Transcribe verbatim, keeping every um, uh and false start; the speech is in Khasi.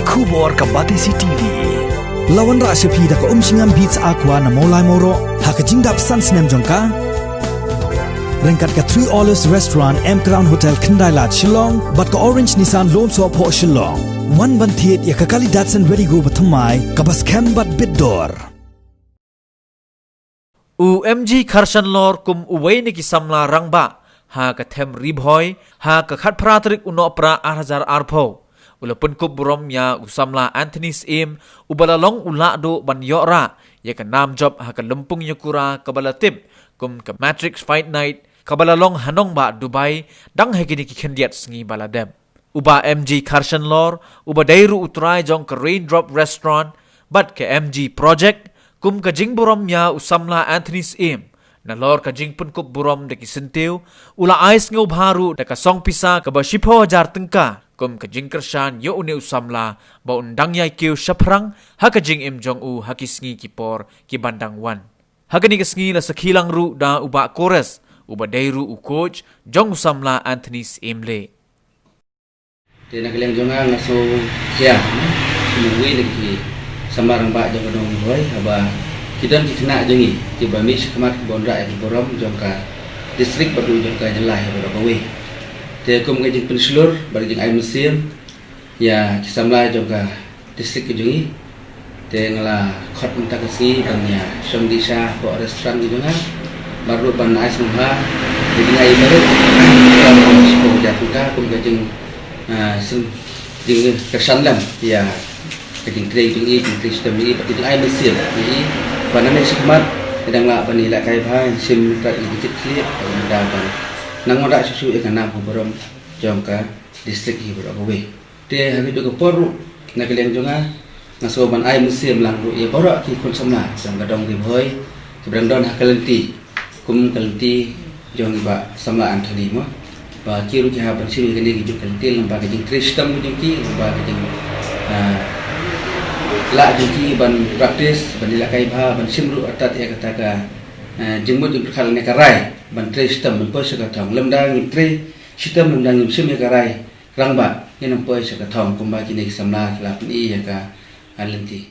Khubor ka Batesi T V. La wanrah sha phi da ka Umshngam Beats Aqua na Mawlai Mawroh ha ka jingdap san snem jong ka. Ryngkat ka Three Olives Restaurant, M Crown Hotel, Khyndai Lad, Shillong, bad ka Orange Nissan Lumsohphoh, Shillong. Wan ban thied ïa ka kali Datsun Redi-GO bathymmai kaba skhem bad bit dor. U M G Kharshanlor kum uwei na ki samla rangbah ha ka them Ri Bhoi ha ka khatphra tarik u Nohprah ar hajar arphew u la pynkup burom ïa u samla Anthony Syiem, uba la long u lahduh ban ïoh rah ïa ka nam jop ha ka lympung ïakura kaba la tip kum ka Matrix Fight Night, kaba la long ha nongbah Dubai, dang ha kine ki khyndiat sngi ba la dep. U Bah M G Kharshanlor, uba dei ruh u trai jong ka Raindrop Restaurant bad ka M G Project, kum ka jingburom ïa u samla Anthony Syiem, nalor ka jingpynkup burom da ki syntiew, u la ai sngewbha ruh da ka song pisa kaba shiphew hajar tyngka kum ka jingkyrshan ïa une u samla ba un dang ïai kiew shaphrang ha ka jingim jong u ha ki sngi ki por ki ban dang wan. Ha kane ka sngi la sakhi lang ruh da u Bah Kores, uba dei ruh u coach jong u samla Anthony Syiem leh. Te na ka liang jong nga, nga sngewkhia kum uwei na ki samla rangbah jong ka dong Ri Bhoi, haba ki don ki khynnah jong ngi kiba mih shakhmat kiba wanrah ïa ka burom jong ka district bad ruh jong ka jylla hi baroh kawei. Te kum ka jingpynshlur bad ka jingai mynsiem ïa ki samla jong ka district ka jong ngi, te nga la khot mynta ka sngi ban ïa shong dih sha hapoh restaurant ka jong nga, bad ruh ban ai sngewbha ïa ki ngai baroh, shiphew hajar tyngka kum ka jing, ah, syn-, jingkyrshan lem ïa ka jingtrei jong ngi, jingtrei shitom jong ngi bad ka jingai mynsiem jong ngi, ba nangne shakhmat ngi dang lah ban ïalehkai bha, shim pat ïa ki jingkitkhlieh, ban da ban nang wanrah shuh shuh ïa ka nam ka burom jong ka district hi baroh kawei. Te ha kajuh ka por ruh, na ka liang jong nga, nga sngewbha ban ai mynsiem lang ruh ïa baroh ki khun samla jong ka dong Ri Bhoi kiba dang don ha ka lynti kum ka lynti jong i Bah Samla Anthony mo. Ba ki ruh ki hap ban shim ïa kane kajuh ka lynti lyngba ka jingtrei shitom ka jong ki, lyngba ka jing, ah, lah jong ki ban practice, ban ïalehkai bha, ban shim ruh artat ïa kata ka, ah, jingmut jingpyrkhat lane ka rai ban trei shitom ban poi sha ka thong. Lymda ngim trei shitom, lymda ngim shim ïa ka rai rangbah, ngin ym poi sha ka thong kumba kine ki samla ki la pyni ïa ka, ah, lynti.